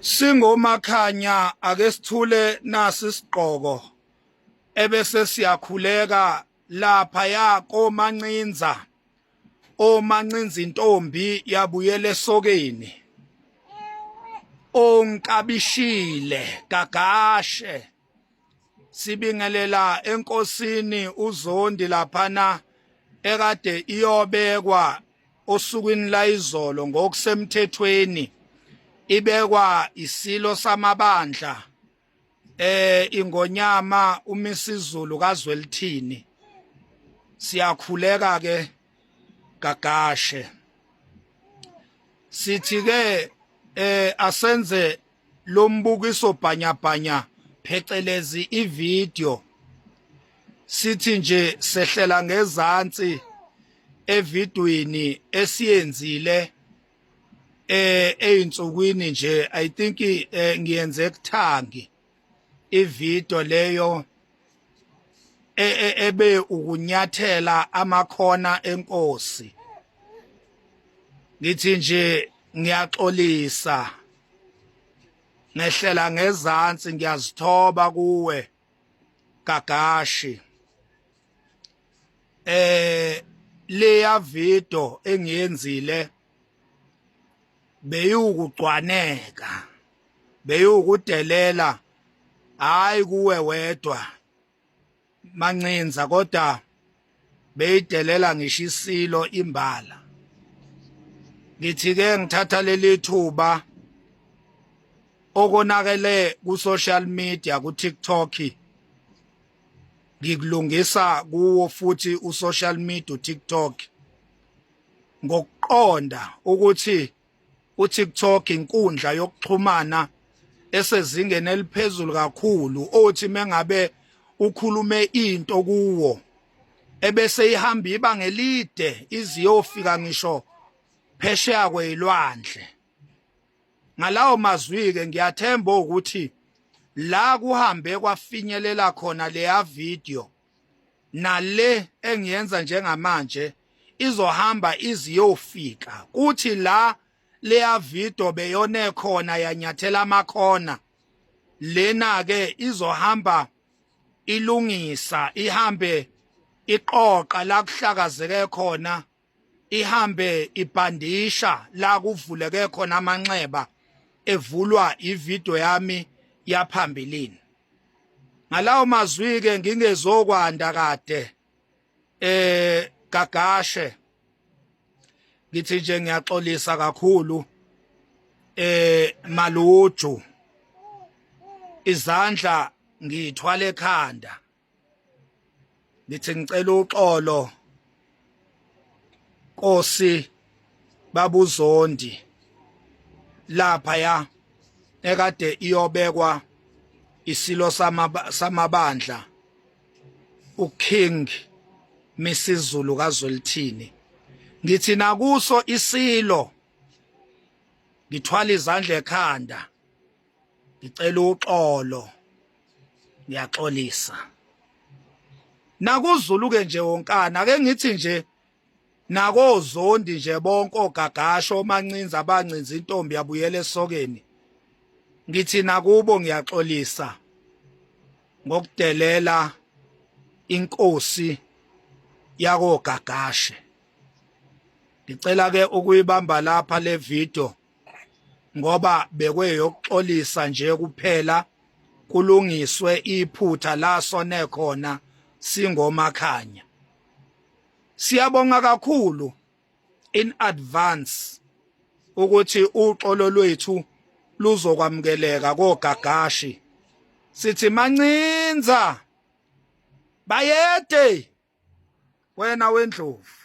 Singomakhanya ake sithule nasi isigqoko ebese siyakhuleka lapha ya komancinza omancinza intombi yabuyela esokeni onkabishile gagashe sibingelela enkosini uZondi laphana ekade iyobekwa osukwini layizolo ngokusemthethweni ibekwa isilo samabandla eh ingonyama uMisizulu kaZwelithini. Siyakhuleka ke gagashe, sithi ke asenze lombukiso bhanyabhanya phecelezi ivideo. Sithi nje sehlela ngezansi evidweni esiyenzile einsukwini nje, I think ngiyenze kuthangi ivideo leyo ebe ukunyathela amakhona enkosi. Ngithi nje ngiyaxolisa, ngehlela ngezansi, ngiyazithoba kuwe gagashi. Leya video engiyenzile beyukugcwaneka, beyukudelela, hayi kuwe wedwa mancinza, kodwa beyidelela ngisho isilo imbala. Ngithi ke ngithatha leli thuba okonakele ku social media, ku TikTok, ngikulungisa kuwo futhi u social media uTikTok, ngokuqonda ukuthi uTikTok inkundla yokuxhumana esezingeni eliphezulu kakhulu, othi mengabe ukhulume into kuwo ebese ihamba ibanga elide iziyofika ngisho phesheya kwezilwandle. Ngalawo mazwi ke ngiyathemba ukuthi la kuhambe kwafinyelela khona leya video nale engiyenza njengamanje izohamba iziyofika kuthi la leya video beyone khona yanyathela amakhona, lena ke izohamba ilungisa, ihambe iqoqa la kuhlakazeke khona, ihambe ibhandisha la kuvuleke khona amanxeba evulwa ivideo yami yaphambilini. Ngalawo mazwi ke ngingezokwanda kade gagashe, ngithi nje ngiyaxolisa kakhulu maluju, izandla ngiyithwala ekhanda, ngithi ngicela uxolo Nkosi babuzondi lapha ya ekade iyobekwa isilo samabandla uKing Misizulu kaZwelithini. Ngithi nakuso isilo ngithwala izandla ekhanda, ngicela uxolo, ngiyaxolisa nakuZulu ke nje wonkana. Ake ngithi nje nakozondi nje bonke ogagasho omancinza abancinza intombi yabuyela esokeni, ngithi nakubo ngiyaxolisa ngokudelela inkosi yakogagashe. Ngicela ke ukuyibamba lapha le video ngoba bekweyokuxolisa nje kuphela, kulungiswe iphutha la sone khona singomakhanya. Siyabonga kakhulu in advance ukuthi uxolo lwethu luzokwamukeleka kogagashi. Sithi mancinza bayede wena wendlovu.